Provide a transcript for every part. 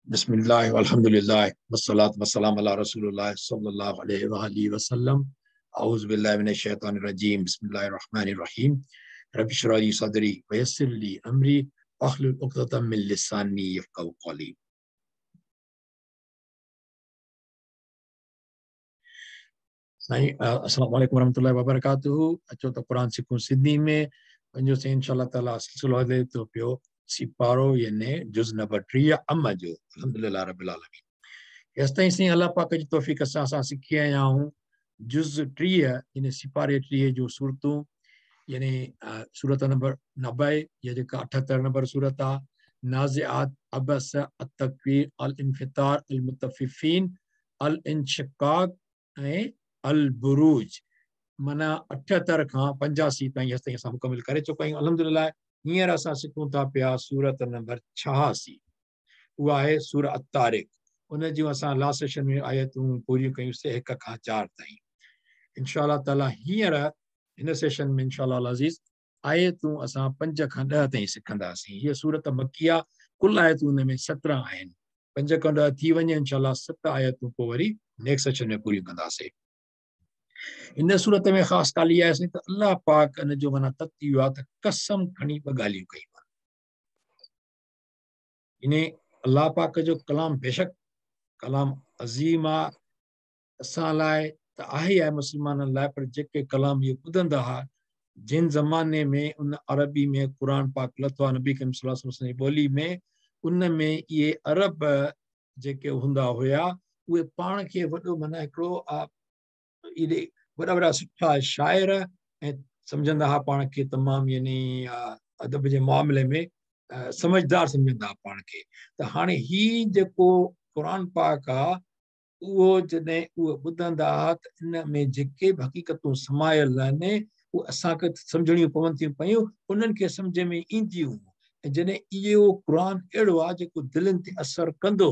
बिस्मिल्लाह वल्हम्दुलिल्लाह वस्सलातु वस्सलाम अला रसूलिल्लाह सल्लल्लाहु अलैहि व आलिहि वसल्लम। औज़ु बिल्लाहि मिनश शैतानिर रजीम। बिस्मिल्लाहिर रहमानिर रहीम। रब्बि इश्रह ली सदरी व यस्सिर ली अमरी वहलुल उक़दतम मिन लिसानी यफ़क़हू क़ौली। साईं अस्सलामु अलैकुम वरहमतुल्लाहि वबरकातुहू। अचो त क़ुरान सिखूं सिंधी में पंहिंजो साईं इंशाअल्लाह ताला सिलसिलो हले थो पियो सिपारो यानी जुज़ नंबर 30 अम जो अल्हम्दुलिल्लाह रब्बिल आलमीन। हेसि ताईं साईं अलाह पाक जी तौफ़ीक़ सां असां सिखी आया आहियूं जुज़ 30 यानी सिपारे 30 जूं सूरतूं यानी सूरत नंबर 90 या जेका 78 नंबर सूरत आहे, नाज़िआत, अबस, अत-तकवीर, अल-इन्फ़ितार, अल-मुतफ़्फ़िफ़ीन, अल-इंशिक़ाक़ ऐं अल-बुरूज। माना 78 खां 85 ताईं हेसि ताईं असां मुकमिल करे चुका आहियूं अल्हम्दुलिल्लाह। हींअर असां सिखूं था पिया सूरत नंबर 86, उहा आहे सूरत अत-तारिक़। उन जूं असां लास्ट सेशन में आयतूं पूरियूं कयूंसीं 1 खां 4 ताईं। इंशाअल्लाह ताला हींअर हिन सेशन में इंशाअल्लाह अज़ीज़ आयतूं असां 5 खां 10 ताईं सिखंदासीं। हीअ सूरत मक्की आहे, कुल आयतूं हुन में 17 आहिनि। 5 खां 10 थी वञे इंशाअल्लाह 7 आयतूं पोइ वरी नेक्स्ट सेशन में पूरियूं कंदासीं। इन सूरत में ख़ासि ॻाल्हि इहा आहे त अलाह पाक इन जो माना तत इहो आहे त कसम खणी ॿ ॻाल्हियूं कयूं आहिनि। इन अलाह पाक जो कलाम बेशक कलाम अज़ीम आहे, असां लाइ त आहे ई आहे मुस्लमाननि लाइ, पर जेके कलाम इहो ॿुधंदा हुआ जिन ज़माने में उन अरबी में क़ुरान पाक लथो आहे नबी करीम सल्लल्लाहु अलैहि वसल्लम जी ॿोली में, उन में इहे अरब जेके हूंदा हुया उहे पाण खे वॾो माना हिकिड़ो एॾे वॾा वॾा सुठा शाइर ऐं सम्झंदा हुआ पाण खे तमामु यानी अदब जे मामले में समझदार सम्झंदा हुआ पाण खे। त हाणे हीउ जेको क़ुरान पाक आहे उहो जॾहिं उहो ॿुधंदा हुआ त इन में जेके बि हक़ीक़तूं समायल आहिनि उहे असांखे सम्झणियूं पवनि थियूं पयूं, उन्हनि खे सम्झ में ईंदियूं। ऐं जॾहिं इहो क़ुरान अहिड़ो आहे जेको दिलनि ते असरु कंदो,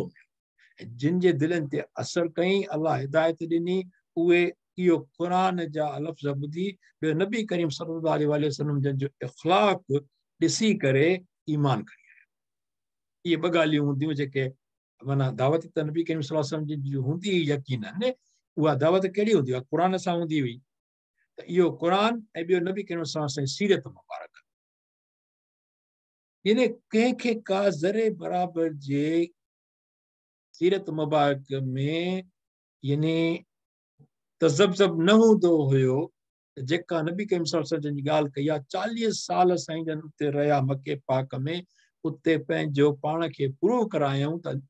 जिन जे दिलनि ते असरु कयईं अलाह हिदायत ॾिनी, उहे इहो क़ुरान जा लफ़्ज़ ॿुधी ॿियो नबी करीम सल्लल्लाहु अलैहि वसल्लम जन जो इख़लाक़ ॾिसी करे ईमान खणी आया। इहे ॿ ॻाल्हियूं हूंदियूं जेके माना दावत त नबी करीम सल्लल्लाहु अलैहि वसल्लम जी हूंदी हुई यकीनन, उहा दावत कहिड़ी हूंदी हुई? क़ुरान सां हूंदी हुई। त इहो क़ुरान ऐं ॿियो नबी करीम सल्लल्लाहु अलैहि वसल्लम सीरत मुबारक, यानी कंहिंखे का ज़रे बराबरि जे सीरत मुबारक में यानी तज़बज़ब न हूंदो हुयो। जेका नबी करीम सल्लल्लाहु अलैहि वसल्लम जन जी ॻाल्हि कई आहे, 40 साल साईं जन उते रहिया मके पाक में, उते पंहिंजो पाण खे पूरो करायूं त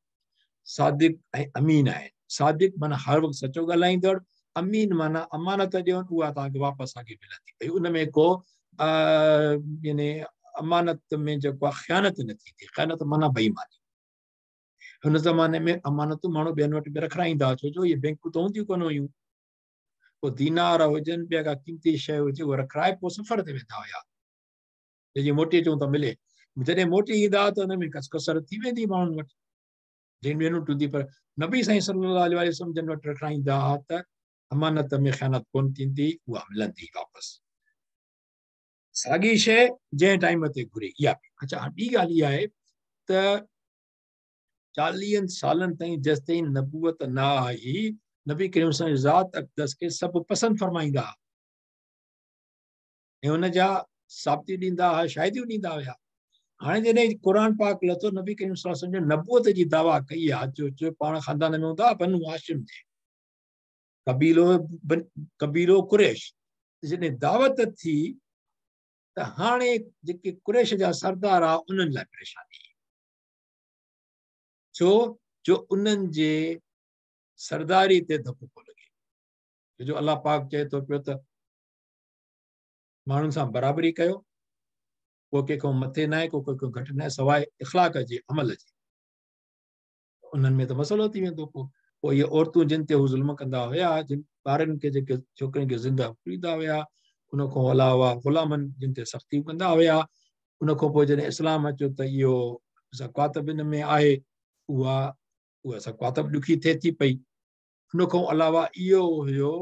सादिक ऐं अमीन आहिनि। सादिक माना हर वक़्तु सचो ॻाल्हाईंदड़, अमीन माना अमानत ॾियनि, उहा तव्हांखे वापसि असांखे मिलंदी पई, उन में को यानी अमानत में जेको आहे ख़यानत न थींदी। ख़यानत माना बेईमानी। हुन ज़माने में अमानतूं माण्हू ॿियनि वटि बि रखाईंदा हुआ, छो जो इहे बैंकूं त हूंदियूं कोन हुयूं, पोइ दीनार हुजनि ॿिया का क़ीमती शइ हुजे उहा रखाए पोइ सफ़र ते वेंदा हुया, जीअं मोटी अचूं त मिले। जॾहिं मोटी ईंदा त हुन में कसर थी वेंदी माण्हुनि वटि, जिन ॿियनि वटि हूंदी, पर नबी साईं सल्लल्लाहु अलैहि वसल्लम जन वटि रखाईंदा हुआ त अमानत में ख़यानत कोन थींदी, उहा मिलंदी वापसि। साॻी शइ जंहिं टाइम ते घुरे इहा। अच्छा, ॿी ॻाल्हि इहा आहे त 40 सालनि ताईं जेसि ताईं नबूवत न आई, नबी करीम सां ज़ात अक़दस खे सभु पसंदि फरमाईंदा हुआ ऐं हुनजा साबिती ॾींदा हुआ, शाहिदियूं ॾींदा हुया। हाणे जॾहिं क़ुरान पाक लथो, नबी करीम सल्लल्लाहु अलैहि वसल्लम नबूवत जी दावा कई आहे, जो पाण ख़ानदान में हूंदा बनु हाशिम जे क़बीलो क़बीलो कुरैश, जॾहिं दावत थी त हाणे जेके कुरैश जा सरदार हुआ उन्हनि लाइ परेशानी, छो जो उन्हनि जे सरदारी ते धप थो लॻे। जो अलाह पाक चए थो पियो त माण्हुनि सां बराबरी कयो, को कंहिंखां मथे न आहे, को कंहिंखां घटि न आहे, सवाइ इख़लाक़ जे अमल जे। उन्हनि में त मसइलो थी वेंदो। पोइ पोइ इहे औरतूं जिन ते हू ज़ुल्म कंदा हुया, जिन ॿारनि खे जेके छोकिरियुनि खे ज़िंदा पूरींदा हुया, उन खां अलावा ग़ुलामनि जिन ते सख़्तियूं कंदा हुया, उन खां पोइ जॾहिं इस्लाम अचियो त इहो ज़कात बि हिन में आहे, उहा उहा ज़कात बि ॾुखी थिए थी पई। हुन खां अलावा इहो हुयो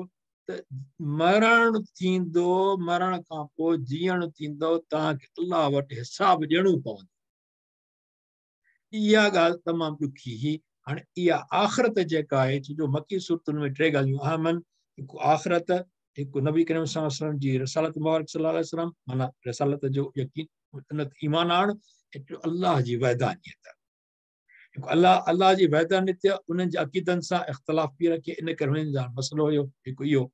त मरणु थींदो, मरण खां पोइ जीअणु थींदो, तव्हांखे अलाह वटि हिसाबु ॾियणो पवंदो। इहा ॻाल्हि तमामु ॾुखी हुई। हाणे इहा आख़िरत जेका आहे, छो जो मकी सूरतुनि में टे ॻाल्हियूं अहम आहिनि, हिकु आख़िरत, हिकु नबी करीम सल्लल्लाहु अलैहि वसल्लम जी रसालत मुबारक सल्लल्लाहु अलैहि वसल्लम, माना रसालत जो यकीन, उन ते ईमान आणु, हिकु अल्लाह जी वहदानियत, हिकु अल्लाह अल्लाह जी वहदानियत उन्हनि जे अक़ीदनि सां इख़्तिलाफ़ पई रखे, इन करे हुननि जा मसइलो हुयो। हिकु इहो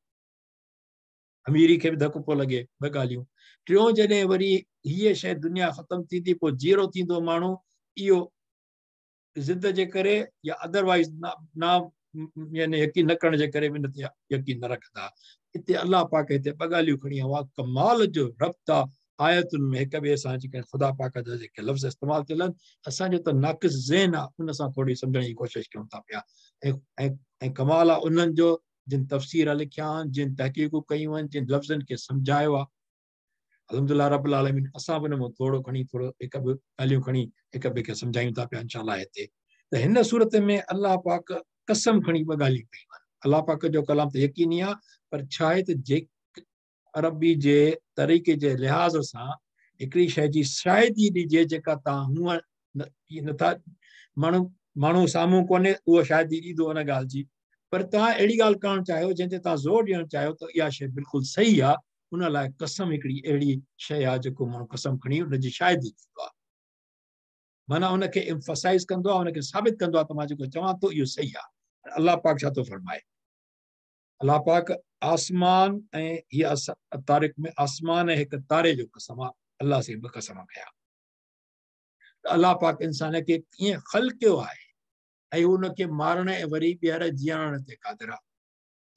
अमीरी खे बि धक पियो लॻे, ॿ ॻाल्हियूं। टियों, जॾहिं वरी हीअ शइ दुनिया ख़तमु थींदी, पोइ जीअरो थींदो माण्हू, इहो ज़िद जे करे या अदरवाइज़ ना यानी यकीन न करण जे करे बि इन ते यकीन न रखंदा। हिते अल्लाह पाक हिते ॿ ॻाल्हियूं खणी आयो आहे, कमाल जो रब्त आहे आयतुनि में हिक ॿिए सां, जेके ख़ुदा पाक जा जेके लफ़्ज़ इस्तेमालु थियल आहिनि, असांजो त नाक़िस ज़हन आहे, उन सां थोरी सम्झण जी कोशिशि कयूं था पिया। ऐं कमाल आहे उन्हनि जो जिन तफ़सीर लिखिया आहिनि, जिन तहक़ीक़ूं कयूं आहिनि, जिन लफ़्ज़नि खे सम्झायो आहे। अल्हम्दुलिल्लाह रब्बुल आलमीन, असां बि हुन मां थोरो खणी, थोरो हिक ॿ ॻाल्हियूं खणी हिक ॿिए खे सम्झायूं था पिया इंशाअल्लाह। हिते त हिन सूरत में अल्लाह पाक कसम खणी ॿ ॻाल्हियूं कयूं आहिनि। अल्लाह पाक जो कलाम त यकीनी आहे, पर छा आहे त जे अरबी जे तरीक़े जे लिहाज़ सां हिकिड़ी शइ जी शाहिदी ॾिजे जेका तव्हां हूअं नथा, माण्हू माण्हू साम्हूं कोन्हे उहो शाहिदी ॾींदो हुन ॻाल्हि जी, पर तव्हां अहिड़ी ॻाल्हि करणु चाहियो जंहिं ते तव्हां ज़ोर ॾियणु चाहियो त इहा शइ बिल्कुलु सही आहे, उन लाइ कसम हिकिड़ी अहिड़ी शइ आहे जेको माण्हू कसम खणी हुनजी शाहिदी ॾींदो आहे, माना हुनखे एम्फसाइज़ कंदो आहे, हुनखे साबित कंदो आहे त मां जेको चवां थो इहो सही आहे। अल्लाह पाक छा थो फरमाए? अल्लाह पाक आसमान ऐं हीअ तारीख़ में आसमान ऐं हिकु तारे जो कसम आहे, अल्लाह साईं ॿ कसम कया। त अल्लाह पाक इंसान खे कीअं ख़लकियो आहे ऐं उनखे मारण ऐं वरी ॿीहर जीअरण ते क़ादिर आहे,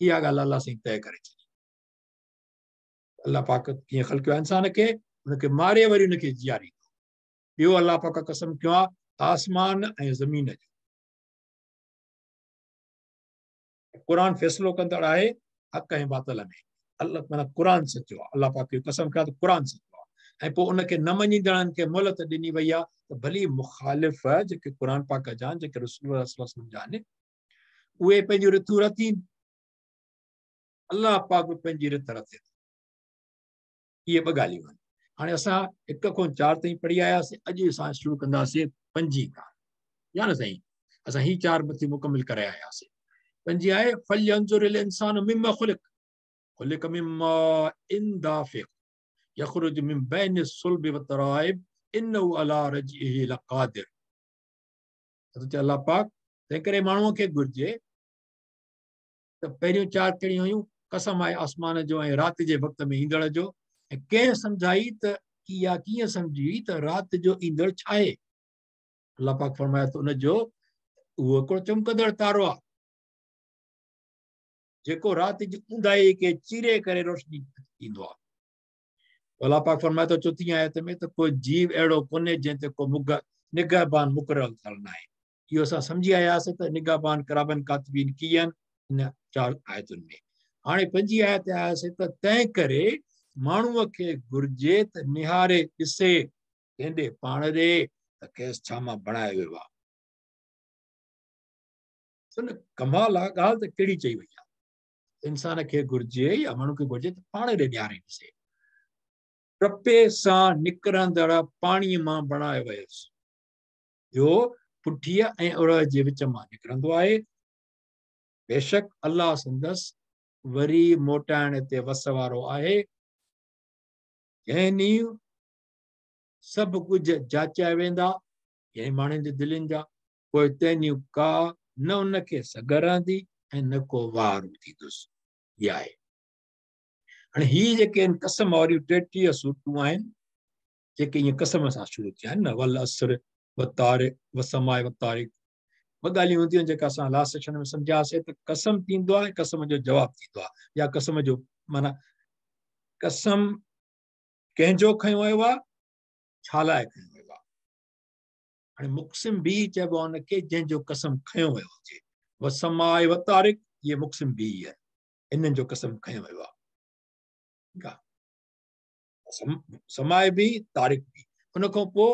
इहा ॻाल्हि अल्लाह साईं तय करे छॾी। अल्लाह पाक कीअं ख़लकियो आहे इंसान खे, हुनखे मारे वरी हुनखे जीआरींदो। ॿियो अल्लाह पाक कसम कयो आहे आसमान ऐं ज़मीन जो। क़ुर फ़ैसिलो कंदड़ आहे हक़ ऐं बातिल में, अल्लाह माना क़ुर सचो आहे, अल्लाह पाक जो कसम कयो त क़ुर सचो आहे। ऐं पोइ उनखे न मञींदड़नि खे मोहलत ॾिनी वई आहे त भली मुखालिफ़ जेके क़ुर पाक जा आहिनि, जेके रसूल सल्लल्लाहु जा आहिनि, उहे पंहिंजी रिथूं रथीनि, अल्लाह पाक बि पंहिंजी रिथ रथे थो। इहे ॿ ॻाल्हियूं आहिनि। हाणे असां 1 खां 4 ताईं पढ़ी आयासीं, अॼु असां शुरू कंदासीं 5 खां, या न साईं? असां हीअ 4 मथी मुकमिल करे आयासीं। 5 आहे फलयंजुरिल इंसान मिम्मा ख़ुलिक, ख़ुलिक मिम्मा इन दाफ़िक़ यख़रुज मिन बैन सुल्ब व तराइब इन्नहु अला रजइही लक़ादिर। त अल्लाह पाक तंहिं करे माण्हूअ खे घुर्जे त पहिरियों 4 कहिड़ियूं हुयूं? कसम आहे आसमान जो ऐं राति जे वक़्त में ईंदड़ जो। ऐं कंहिं सम्झाई त इहा कीअं सम्झी त राति जो ईंदड़ छा आहे? अल्लाह पाक फरमायो त उनजो उहो हिकिड़ो चमकंदड़ तारो आहे जेको राति जी ऊंदाई खे चीरे करे रोशनी ॾींदो आहे। अल्लाह पाक फरमाए थो चौथी आयत में त को जीव अहिड़ो कोन्हे जंहिं ते को निगहबान मुक़ररु थियल न आहे। इहो असां सम्झी आयासीं त निगहबान कराबन कातिबीन कीअं आहिनि हिन 4 आयतुनि में। हाणे 5 आयत ते आयासीं त तंहिं करे माण्हूअ खे घुर्जे त निहारे ॾिसे कंहिं पाण ॾे त खेसि छा मां बणायो वियो आहे। कमाल आहे ॻाल्हि त कहिड़ी चई वई आहे। इंसान खे घुर्जे या माण्हू खे घुर्जे त पाण ॾे निहारे ॾिसे। टपे सां निकिरंदड़ पाणीअ मां बणायो वियुसि, जो पुठीअ ऐं उड़ जे विच मां निकिरंदो आहे। बेशक अल्लाह संदसि वरी मोटाइण ते वस वारो आहे। जंहिं ॾींहुं सभु कुझु जाचिया वेंदा, यानी माण्हुनि जी दिलनि जा, पोइ तंहिं ॾींहुं का न उनखे सघ रहंदी ऐं न को वार थींदुसि। इहा आहे। हाणे हीअ जेके आहिनि कसम वारियूं 33 सूरतूं आहिनि जेके ईअं कसम सां शुरू थिया आहिनि न, वल असर व तारिक व समाए व तारिक। ॿ ॻाल्हियूं हूंदियूं आहिनि जेका असां लास्ट सेक्शन में सम्झियासीं त कसम थींदो आहे, कसम जो जवाबु थींदो आहे, या कसम जो माना कसम कंहिंजो खयो वियो आहे, छा लाइ खयो वियो आहे। हाणे मुक़सिम बि चइबो आहे हुनखे जंहिंजो कसम खयो वियो हुजे। व समाए व तारिक, इहे मुक़सिम बि आहिनि, इन्हनि जो कसम खयो वियो आहे। ठीकु आहे, समाए बि तारिक बि। हुनखां पोइ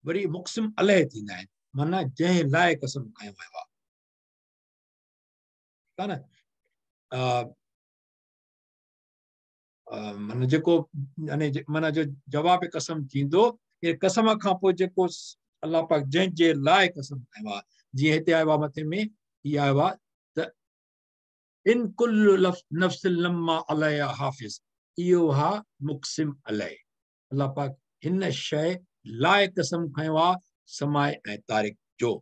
वरी मुक़सिम अलह थींदा आहिनि, माना जंहिं लाइ कसम खयो वियो आहे। ठीकु आहे न, माना जेको यानी माना जो जवाब कसम थींदो, इहे कसम खां पोइ जेको अलाह पाक जंहिंजे लाइ कसम खयो आहे। जीअं हिते आयो आहे मथे में इहा आयो आहे त इन कुल नफ़्स लम्मा अलैहा हाफ़िज़, इहो आहे मुक़सिम अलैह। अलाह पाक हिन शइ लाइ कसम खयो आहे समाए ऐं तारिक जो।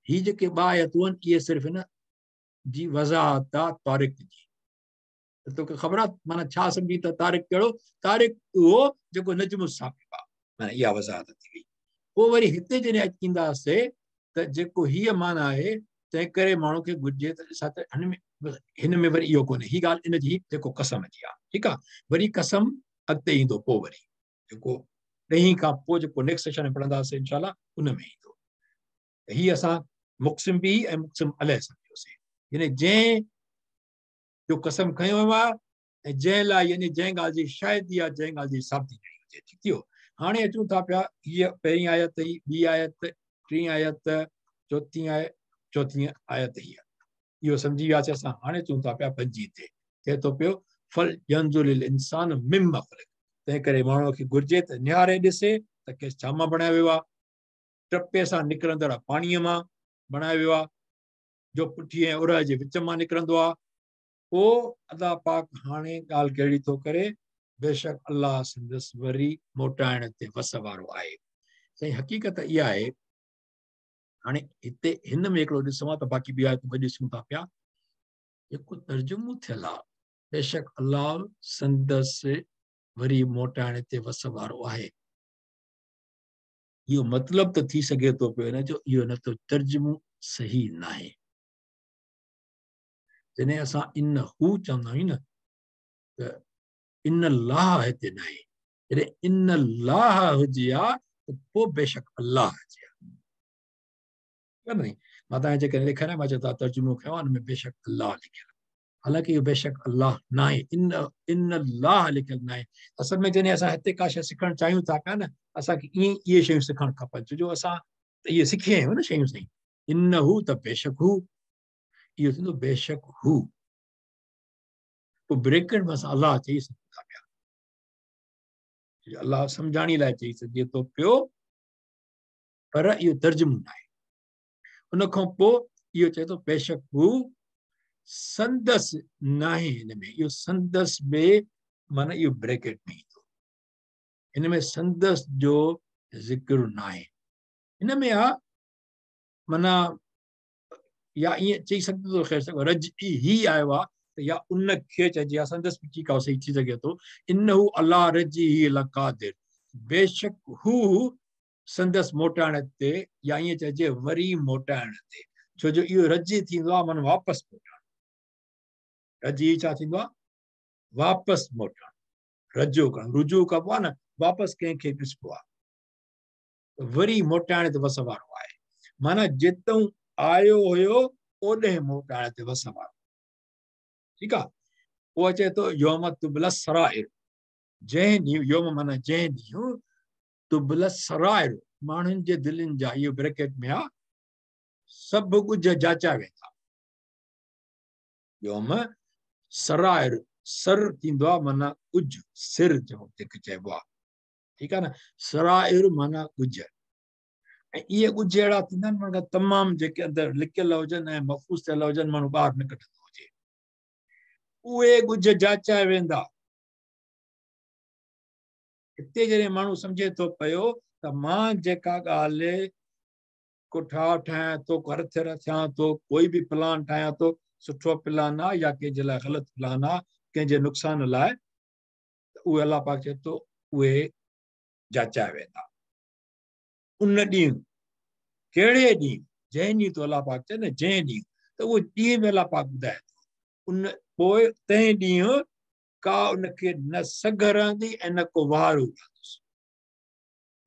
ही जेके ॿ आयतूं आहिनि इहे सिर्फ़ हिन जी वज़ाहत आहे तारिक जी। त तोखे ख़बर आहे माना छा सम्झी त तारिक कहिड़ो? तारिक उहो जेको नजम साक़िब आहे, माना इहा वज़ाहत थी वई। पोइ वरी हिते जॾहिं ईंदासीं त जेको हीअ माना आहे तंहिं करे माण्हू खे घुरिजे त ॾिसां त हिन में वरी इहो कोन्हे, हीअ ॻाल्हि इन जी जेको कसम जी आहे, ठीकु आहे। वरी कसम अॻिते ईंदो, पोइ वरी जेको ॾहीं खां पोइ जेको नेक्स्ट सेशन में पढ़ंदासीं इनशाला उन में ईंदो। त हीअ असां मुक़सिम बि ऐं मुक़सिम अलैह सम्झियोसीं, यानी जंहिं जो कसम खयो वियो आहे ऐं जंहिं लाइ यानी जंहिं ॻाल्हि जी शाहिदी आहे, जंहिं ॻाल्हि जी साबिती ॾियणी हुजे, ठीकु थी वियो। हाणे अचूं था पिया, हीअ पहिरीं आयत हुई, ॿी आयत, टीं आयत, चौथी आयत हीअ, इहो सम्झी वियासीं असां। हाणे अचूं था पिया पंजी ते, चए थो पियो फल यंजुलिल इंसान मिम्मा ख़ुलिक, तंहिं करे माण्हूअ खे घुरिजे त निहारे ॾिसे त खेसि छा मां बणायो वियो आहे, टपे सां निकिरंदड़ पाणीअ मां बणायो वियो आहे, जो पुठी ऐं उर जे विच मां निकिरंदो आहे। पोइ अलाह पाक हाणे ॻाल्हि कहिड़ी थो करे, बेशक अलाह संदसि वरी मोटाइण ते वस वारो आहे। साईं हक़ीक़त इहा आहे, हाणे हिते हिन में हिकिड़ो ॾिसणो आहे त बाक़ी ॿिया आयतूं ॾिसूं था पिया, जेको तर्जुमो थियल आहे, बेशक अलाह संदसि वरी मोटाइण ते वस वारो आहे, इहो मतिलबु त थी सघे थो पियो हिन जो, इहो न त तर्जुमो सही न आहे। जॾहिं असां इन हू चवंदा आहियूं न त इन लाह हिते न आहे, जॾहिं इन लाह हुजे हा त पोइ बेशक अलाह हुजे हा, मां तव्हांखे जेकॾहिं ॾेखारियाँ, मां चयो तव्हां तर्जुमो कयो आहे, हुन में बेशक अलाह लिखियलु आहे, हालांकि इहो बेशक अलाह न आहे, इन इन लाह लिखियलु न आहे। असल में जॾहिं असां हिते का शइ सिखणु चाहियूं था पिया न, असांखे ईअं इहे शयूं सिखणु खपनि, छो जो असां त इहे सिखी आया आहियूं न शयूं। साईं इन हू त बेशक हू, इहो थींदो बेशक हू, पोइ ब्रेकेट में असां अलाह चई सघूं था पिया, अलाह सम्झाणी लाइ चई सघिजे थो पियो, पर इहो तर्जुमो न आहे। उन खां पोइ इहो चए थो बेशक हू संदसि नाहे, हिन में इहो संदसि में माना इहो ब्रैकेट में ईंदो, हिन में संदसि जो ज़िक्र नाहे। हिन में आहे माना या ईअं चई सघिजे थो, ख़ैर रज ई आयो आहे त या उनखे चइजे, संदसि बि ठीकु आहे, सही थी सघे थो। इन्नहु अला रजिही लक़ादिर, बेशक हू संदसि मोटाइण ते, या ईअं चइजे वरी मोटाइण ते, छो जो इहो रजी थींदो आहे माना वापसि मोटाइण, रजी छा थींदो आहे वापसि मोटाइण, रजो करणु, रुजू कबो आहे न, वापसि कंहिंखे ॾिसबो आहे, वरी मोटाइण ते वस वारो आहे, माना जितां आयो हुयो ओॾे मोटाइण ते वस वारो, ठीकु आहे। पोइ अचे थो योम तुबला सराइर, जंहिं ॾींहुं, योम माना जंहिं ॾींहुं, तुबला सराइर माण्हुनि जे दिलनि जा, इहो ब्रैकेट में आहे, सभु ॻुझ जाचा वेंदा। योम सराइर, सर थींदो आहे माना ॻुझ, सिर जेके चइबो आहे, ठीकु आहे न, सराइर माना ॻुझ, ऐं इहे ॻुझ अहिड़ा थींदा आहिनि माना तमामु जेके अंदरि लिकियल हुजनि ऐं महफ़ूज़ थियल हुजनि, माण्हू ॿाहिरि न कढंदो हुजे, उहे ॻुझ जाचा वेंदा। हिते जॾहिं माण्हू सम्झे थो पियो त मां जेका ॻाल्हि को ठाह ठाहियाँ थो, घर थियां थो, कोई बि प्लान ठाहियाँ थो, सुठो प्लान आहे या कंहिंजे लाइ ग़लति प्लान आहे, कंहिंजे नुक़सान लाइ, त उहे अलाह पाक चए थो उहे जाचा वेंदा। उन ॾींहुं, कहिड़े ॾींहुं, जंहिं ॾींहुं थो अलाह पाक चए न, जंहिं ॾींहुं, त उहो ॾींहुं बि अलाह पाक ॿुधाए थो, उन पोइ तंहिं ॾींहुं का उनखे न सघ रहंदी ऐं न को वारू रहंदुसि।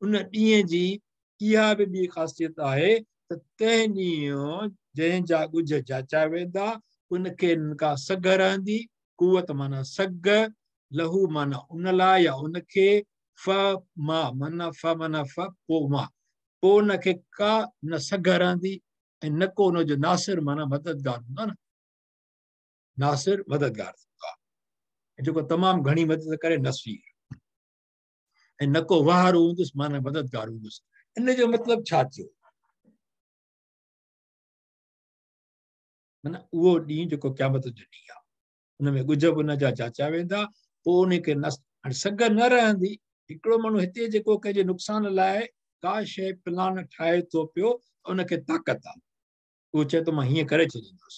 उन ॾींहं जी इहा बि ॿी ख़ासियत आहे त तंहिं ॾींहुं जंहिंजा ॻुझ जाचा वेंदा उनखे न का सघ रहंदी, कुवत माना सघ, लहू माना उन लाइ या उनखे, फ मां माना फ माना फ पोइ मां, पोइ उनखे का न सघ रहंदी ऐं न को उनजो नासिर माना मददगार हूंदो आहे न, नासिर मददगार थींदो आहे जेको तमामु घणी मदद करे नसीर, ऐं न को वार हूंदुसि माना मददगार हूंदुसि। ان جو مطلب ڇا ٿيو؟ معنيٰ اهو ڏينهن جيڪو قيامت جو ڏينهن آهي، ان ۾ ڳجهه به ان جا جاچيا ويندا، پوء ان کي هاڻي سگهه نه رهندي. هڪڙو ماڻهو هتي جيڪو ڪنهن جي نقصان لاء ڪا شيء پلان ٺاهي ٿو پيو، ان کي طاقت آهي، اهو چئي ٿو مان هيئن ڪري ڇڏيندس،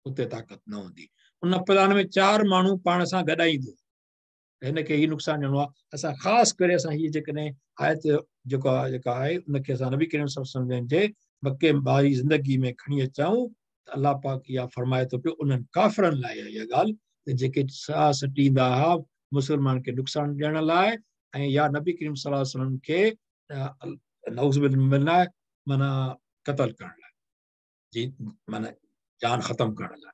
اتي طاقت نه هوندي. ان پلان ۾ چار ماڻهو پاڻ سان گڏائيندو، هن کي هي نقصان ڏيڻو آهي. اسان خاص ڪري اسان هيء جيڪڏهن آيت جيڪو جيڪا آهي ان کي اسان نبي ڪريم صلي الله عليه وسلم جي مڪي واري زندگي ۾ کڻي اچون ته الله پاڪ اها فرمائي ٿو پيو انهن ڪافرن لاء اها ڳالهه ته جيڪي ساهه سٽيندا هئا مسلمان کي نقصان ڏيڻ لاء ۽ يا نبي ڪريم صلي الله عليه وسلم کي نعوذ بالله معنيٰ قتل ڪرڻ لاء، جي معنيٰ جان ختم ڪرڻ لاء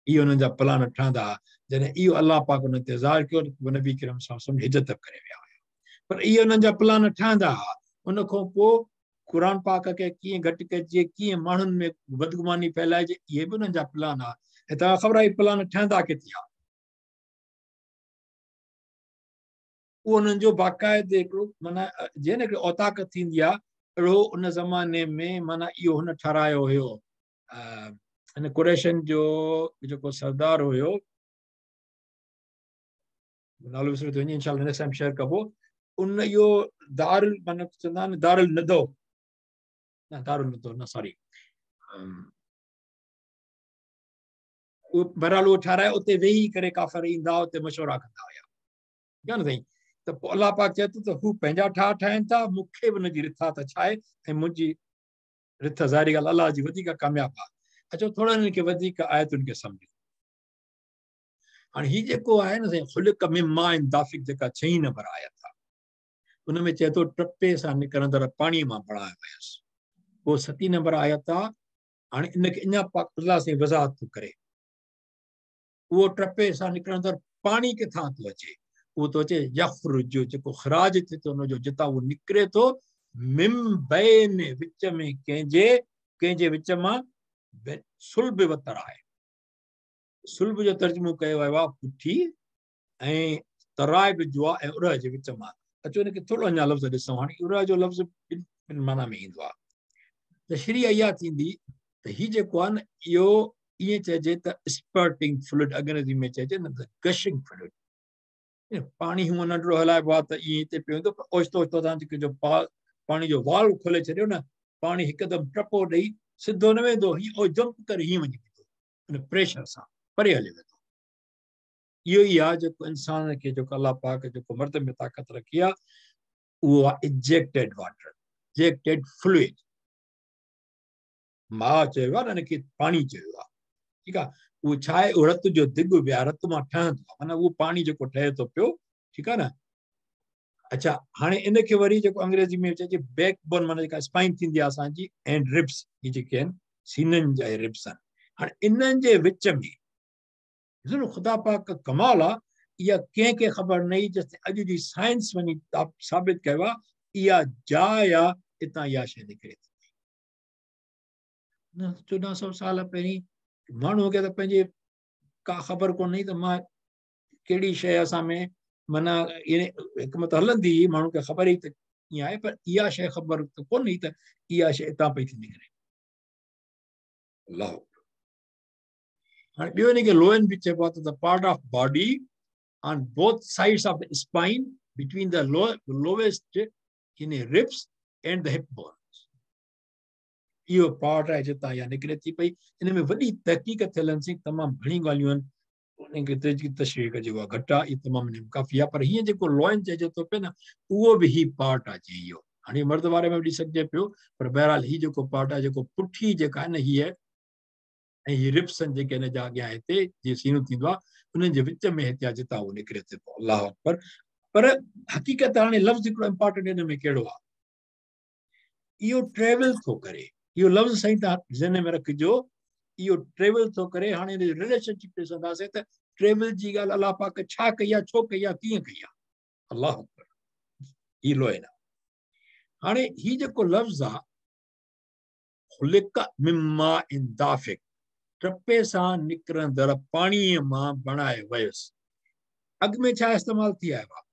اهي انهن جا پلان ٺهندا هئا. جڏهن اهو الله پاڪ انهن تي ظاهر ڪيو ته نبي ڪريم صلي الله عليه وسلم هجرت ڪري ويا هيا، پر اهي انهن جا پلان ٺهندا هئا. ان کان پوء قرآن پاڪ کي ڪيئن گهٽ ڪجي، ڪيئن ماڻهن ۾ بدگماني ڦهلائجي، اهي به انهن جا پلان هئا. ۽ توهان خبر آهي پلان ٺهندا ڪٿي هئا؟ اهو انهن جو باقاعدي هڪڙو معنيٰ جيئن هڪڙي اوطاق ٿيندي آهي، اهڙو ان زماني ۾ معنيٰ اهو هن ٺهرايو هيو. هن قريشن جو جيڪو سردار هيو، نالو وسري ٿو وڃي، انشاء الله نيڪسٽ ٽائيم شيئر ڪبو. ان اهو دار معنيٰ چوندا آهن دار الندو، نه دار الندو نه سوري، اهو بهرحال اهو ٺهرائي اتي ويهي ڪري ڪافر ايندا اتي مشورا ڪندا هيا. ٺيڪ آهي نه سائين؟ ته پوء الله پاڪ چئي ٿو ته هو پنهنجا ٺاهه ٺاهين ٿا، مون کي به ان جي رٿا ته ڇا آهي، ۽ منهنجي رٿ ظاهري ڳالهه الله جي وڌيڪ ڪامياب آهي. اچو ٿورو انهن کي وڌيڪ آيتن کي سمجهون. هاڻي هي جيڪو آهي نه سائين خلق من ماء دافق، جيڪا ڇهين نمبر آيت آهي، ان ۾ چئي ٿو ٽپي سان نڪرندڙ پاڻي مان بڻايو ويس. پوء ستين نمبر آيت آهي، هاڻي ان کي اڃا پاڪ الله سائين وضاحت ٿو ڪري. اهو ٽپي سان نڪرندڙ پاڻي ڪٿان ٿو اچي؟ اهو ٿو اچي يخرج، جيڪو خراج ٿئي ٿو ان جو، جتان اهو نڪري ٿو، من بين، وچ ۾ ڪنهن جي، ڪنهن جي وچ مان، صلب و ترائب. صلب جو ترجمو ڪيو ويو آهي پٺي، ۽ ترائب جو آهي ۽ ارهه جي وچ مان. اچو ان کي ٿورو اڃا لفظ ڏسون. هاڻي ارهه جو لفظ ٻن معنيٰ ۾ ايندو آهي. تشريح اها ٿيندي ته هي جيڪو آهي نه اهو ائين چئجي ته اسپرٽنگ فلوئڊ، انگريزي ۾ چئجي نه ته گشنگ فلوئڊ. پاڻي هونء ننڍڙو هلائبو آهي ته ائين هتي پيو ايندو، پر اوچتو اوچتو توهان جيڪي جو پاڻي جو والو کولي ڇڏيو نه، پاڻي هڪدم ٽپو ڏئي سڌو نه ويندو، هي او جمپ ڪري هيئن وڃي بيهندو، ان پريشر سان پري هليو ويندو. اهو ئي آهي جيڪو انسان کي جيڪو الله پاڪ جيڪو مرد ۾ طاقت رکي آهي، اهو آهي اجيڪٽيڊ واٽر، اجيڪٽيڊ فلوئڊ. ماء چيو آهي نه، ان کي پاڻي چيو آهي. ٺيڪ آهي، اهو ڇا آهي؟ اهو رت جو دڳ به آهي، رت مان ٺهندو آهي، معنيٰ اهو پاڻي جيڪو ٺهي ٿو پيو. ٺيڪ آهي نه. اڇا هاڻي ان کي وري جيڪو انگريزي ۾ چئجي بيڪ بون، معنيٰ جيڪا اسپائن ٿيندي آهي اسان جي، اينڊ ربس، هي جيڪي آهن سينن جا ربس آهن. هاڻي انهن جي وچ ۾ ڏسو نه خدا پاڪ ڪمال آ، اها ڪنهن کي خبر نه هئي، جيستائين اڄ جي سائنس وڃي ثابت ڪيو آ اها جاء آ اتان اها شيء نڪري ٿي. نه 1400 سال پهرين ماڻهوء کي ته پنهنجي ڪا خبر ڪونه هئي ته مان ڪهڙي شيء اسان ۾ معنيٰ يعني حڪمت هلندي هئي، ماڻهو کي خبر ئي ته ائين آهي، پر اها شيء خبر ته ڪونه هئي ته اها شيء اتان پئي ٿي نڪري. الله اڪبر. هاڻي ٻيو ان کي لوئن به چئبو آهي ته part of body on both sides of the spine between the lowest يعني ribs and the hip bones. اهو پارٽ آهي جتان اها نڪري ٿي پئي. ان ۾ وڏي تحقيق ٿيل آهن سائين، تمام گهڻي ڳالهيون آهن، ان کي تحقيق تشريح ڪجي اها گهٽ آهي، اهي تمام ان ۾ ڪافي آهي. پر هيئن جيڪو لوئن چئجي ٿو پيو نه، اهو به هي پارٽ آهي جيئن اهو هاڻي مرد واري ۾ به ڏسي سگهجي پيو، پر بهرحال هي جيڪو پارٽ آهي، جيڪو پٺي جيڪا آهي نه هيء ۽ هي ربس آهن جيڪي هن جا اڳيان هتي جيئن سينو ٿيندو آهي، انهن جي وچ ۾ هتي آهي جتان اهو نڪري ٿو پيو. الله اڪبر. پر حقيقت هاڻي لفظ هڪڙو امپارٽنٽ هن ۾ ڪهڙو آهي، اهو ٽريول ٿو ڪري. اهو لفظ سائين توهان ذهن ۾ رکجو، اهو ٽريول ٿو ڪري. هاڻي هن جو رليشن شپ ڏسنداسين ته ٽريول جي ڳالهه الله پاڪ ڇا ڪئي آهي، ڇو ڪئي آهي، ڪيئن ڪئي آهي. الله اڪبر. هي لوئن آهي. هاڻي هي جيڪو لفظ آهي خلق من ماء دافق، ٽپي سان نڪرندڙ پاڻيء مان بڻايو ويس. اڳ ۾ ڇا استعمال ٿي آيو آهي؟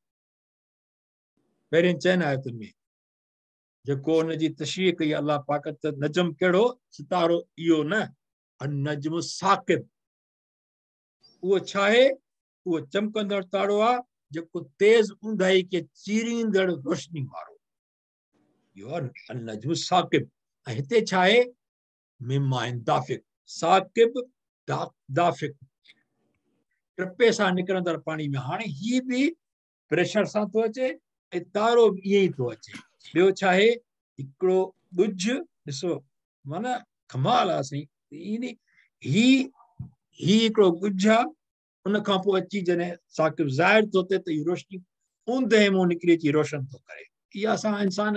پهرين چئن آيتن ۾ जेको हुन जी तशरीह कई अल्लाह पाक त नजम कहिड़ो सितारो इहो न नजम साकिब उहो छा आहे? उहो चमकंदड़ तारो आहे जेको तेज़ ऊंधाई खे चीरींदड़ रोशनी वारो। इहो नजम साकिब। ऐं हिते छा आहे? मिमा दाफ़िक। साकिब दाफ़िक ट्रिपे सां निकिरंदड़ पाणी में। हाणे हीअ बि प्रेशर सां थो अचे ऐं तारो बि ईअं ई थो अचे। ॿियो छा आहे? हिकिड़ो ॻुझ ॾिसो माना कमाल आहे साईं। ही ही हिकिड़ो ॻुझ आहे, उन खां पोइ अची जॾहिं साकिब ज़ाहिर थो थिए त इहो रोशनी ऊंदे मां निकिरी अची रोशन थो करे। इहा असां इंसान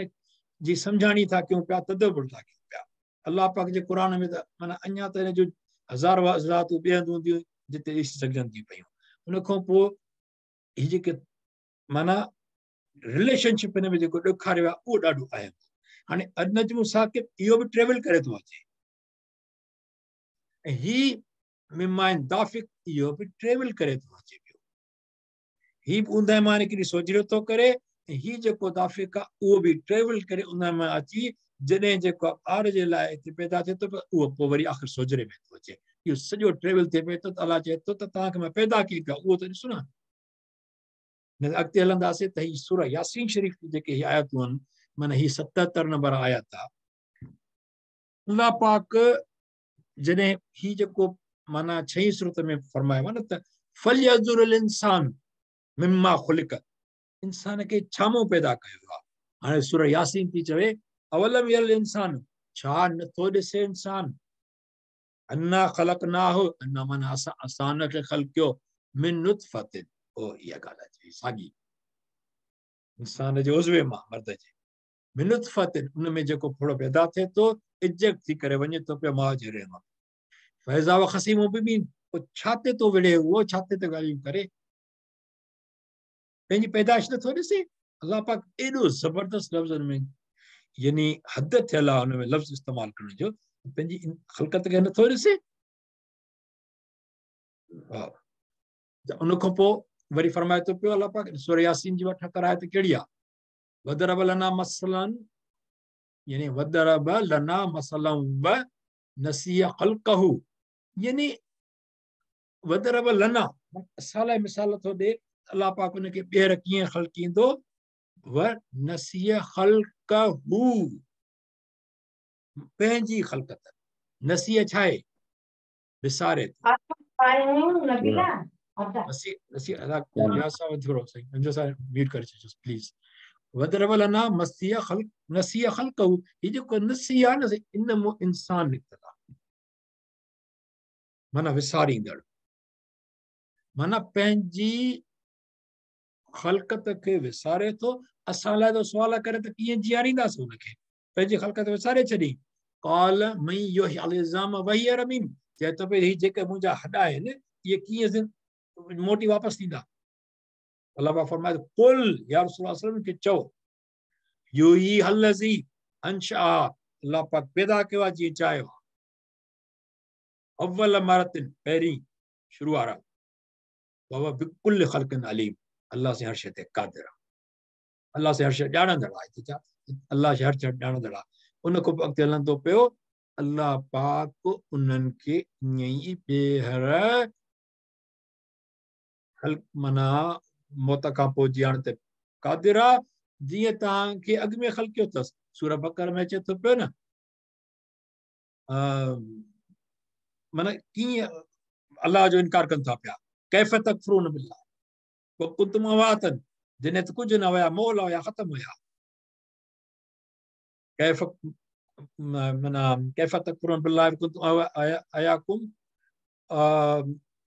जी सम्झाणी था कयूं पिया, तदबुर था कयूं पिया। अल्लाह पाक जे क़ुर में त माना अञा त हिन जो हज़ार वज़ातूं ॿिए हंधि हूंदियूं जिते ॾिसी सघजनि थी पयूं। उन खां पोइ हीअ जेके माना रिलेशनशिप हिन में जेको ॾेखारियो आहे उहो ॾाढो अहम। हाणे अनजमु साकिब इहो बि ट्रेवल करे थो अचे ऐं हीअ मिमाइन दाफ़िक इहो बि ट्रेवल करे थो अचे पियो। हीअ बि ऊंदह मां निकिरी सोझिरो थो करे ऐं हीअ जेको दाफ़िक आहे उहो बि ट्रेवल करे ऊंदह मां अची जॾहिं जेको ॿार जे लाइ हिते पैदा थिए थो उहो पोइ वरी आख़िर सोझिरे में थो अचे। इहो सॼो ट्रेवल थिए पए थो त अलाह चए थो त तव्हांखे मां पैदा कीअं कयो उहो त ॾिसो न। अॻिते हलंदासीं त हीअ सूरह यासीन शरीफ़ जी जेके हीअ आयतूं आहिनि माना हीअ 77 नंबर आयत आहे। अल्लाह पाक जॾहिं हीअ जेको माना छई सूरत में फरमायो आहे न त फलयज़ुरुल इंसान मिम्मा ख़ुलिक, इंसान खे छा मां पैदा कयो आहे। हाणे सूरह यासीन थी चवे अवलम यरल इंसान, छा नथो ॾिसे इंसान, अन्ना ख़लक़नाहु, अन्ना माना असां असां हुन खे ख़लकियो, मिन नुतफ़तिन, ओ इहा ॻाल्हि अची साॻी इंसान जे उज़वे मां मर्द जे मिन नुतफ़तिन, उन में जेको फोड़ो पैदा थिए थो इजेक्ट थी करे वञे थो पियो माउ जे रहम। फैज़ा व ख़सीम मुबीन, पोइ छा ते थो विड़े उहो, छा ते थो ॻाल्हियूं करे, पंहिंजी पैदाइश नथो ॾिसे। अल्लाह पाक एॾो ज़बरदस्त लफ़्ज़नि में यानी हद थियल आहे हुन में लफ़्ज़ इस्तेमालु करण जो, पंहिंजी ख़लकत खे नथो ॾिसे। उन खां पोइ वरी फरमाए थो पियो अल्लाह पाक सूरह यासीन जी 78 आयत कहिड़ी आहे? वदरब लना मसलन, यानी वदरब लना मसलन व नसिय ख़ल्क़हु, यानी वदरब लना असां लाइ मिसाल थो ॾिए अल्लाह पाक हुनखे ॿीहर कीअं ख़लकींदो, व नसिय ख़ल्क़हु, पंहिंजी ख़लकत। नसिय छा आहे? विसारे थो। म्यूट करे छॾिजोस प्लीज़। वदरब लना मसिय ख़ल्क़ नसिय ख़ल्क़हु, हीअ जेको नसी आहे न इन मां इंसान निकितल आहे, माना विसारींदड़, माना पंहिंजी ख़लकत खे विसारे थो। असां लाइ त सुवाल करे त कीअं जीआरींदासीं हुनखे, पंहिंजी ख़लकत विसारे छॾी। क़ाल मन युह्यिल इज़ाम वहिय रमीम, चए थो पई हीअ जेके मुंहिंजा हॾा आहिनि इहे कीअं मोटी वापसि थींदा। अल्लाह पाक फरमाए कुल या रसूल अल्लाह खे चओ युह्यी अल्लज़ी अंशा, अल्लाह पाक पैदा कयो आहे जीअं चाहियो आहे, अव्वल मरतिन पहिरीं शुरू वारा, वहुव बिकुल्लि ख़ल्क़िन अलीम, अल्लाह से हर शइ ते क़ादिर आहे, अल्लाह से हर शइ ॼाणंदड़ आहे, अल्लाह से हर शइ ॼाणंदड़ आहे। उन खां पोइ अॻिते हलंदो पियो अल्लाह पाक उन्हनि खे ईअं ई ॿीहर माना मौत खां पोइ जीअण ते क़ादिर आहे जीअं तव्हांखे अॻु में ख़लकियो अथसि। सूरह बकर में अचे थो पियो न, माना कीअं अल्लाह जो इनकार कनि था पिया, कैफ़ तकफ़ुरून बिल्लाह व कुंतुम अमवातन, जॾहिं त कुझु न हुया, मोल हुया, ख़तमु हुया। कैफ़ माना कैफ़ तकफ़ुरून बिल्लाह व कुंतुम अयाकुम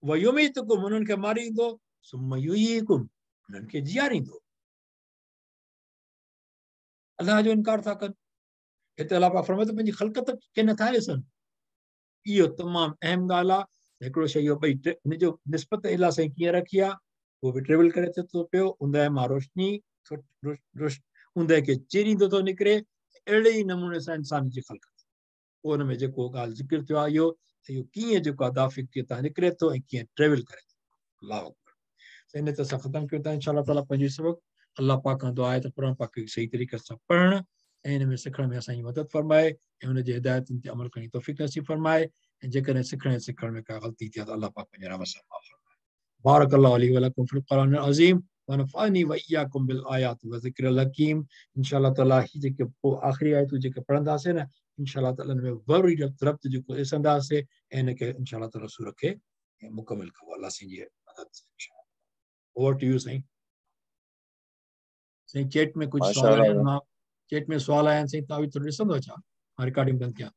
व युमीतुकुम, उन्हनि खे मारींदो, सुम्मा युह्यीकुम, उन्हनि खे जीआरींदो। अल्लाह जो इनकार था कनि। हिते अल्लाह पाक फरमाए थो पंहिंजी ख़लकत खे नथा ॾिसनि। इहो तमामु अहम ॻाल्हि आहे। हिकिड़ो शइ इहो ॿई हिनजो निस्बत अल्लाह साईं कीअं रखी आहे, उहो बि ट्रेवल करे थिए थो पियो, ऊंदह मां रोशनी ऊंदह खे चीरींदो थो निकिरे, अहिड़े ई नमूने सां इंसान जी ख़लकत। पोइ हुन में जेको ॻाल्हि ज़िक्र थियो आहे इहो त इहो कीअं जेको आहे दाफ़िक तां निकिरे थो ऐं कीअं ट्रेवल करे थो। अल्लाह अकबर। इन ते असां ख़तमु कयूं था इंशा अल्लाह ताला पंहिंजो सबक़ु। अल्लाह पाक खां दुआ आहे त क़ुर पाक खे सही तरीक़े सां पढ़ण ऐं ۽ ان ۾ سکڻ ۾ اسان جي مدد فرمائي ۽ ان جي هدايتن تي عمل ڪرڻ جي توفيق نصيب فرمائي ۽ جيڪڏهن سکڻ ۽ سکڻ ۾ ڪا غلطي ٿي آهي ته الله پاڪ پنهنجي رحمت سان معاف فرمائي. بارڪ الله لي ولڪم في القرآن العظيم ونفعني واياڪم بالآيات وذڪر الحڪيم. انشاء الله تعالي هي جيڪي پوء آخري آيتون جيڪي پڙهنداسين نه انشاء الله تعالي ان ۾ وري ربط ربط جيڪو ڏسنداسين ۽ ان کي انشاء الله تعالي سورت کي مڪمل ڪبو الله سائين جي مدد سان انشاء الله. اوور ٽو you سائين. سائين چيٽ ۾ ڪجهه سوال آيا آهن، مان چيٽ ۾ سوال آيا آهن سائين، توهان به ٿورو ڏسندو ڇا؟ مان رڪارڊنگ بند ڪيان.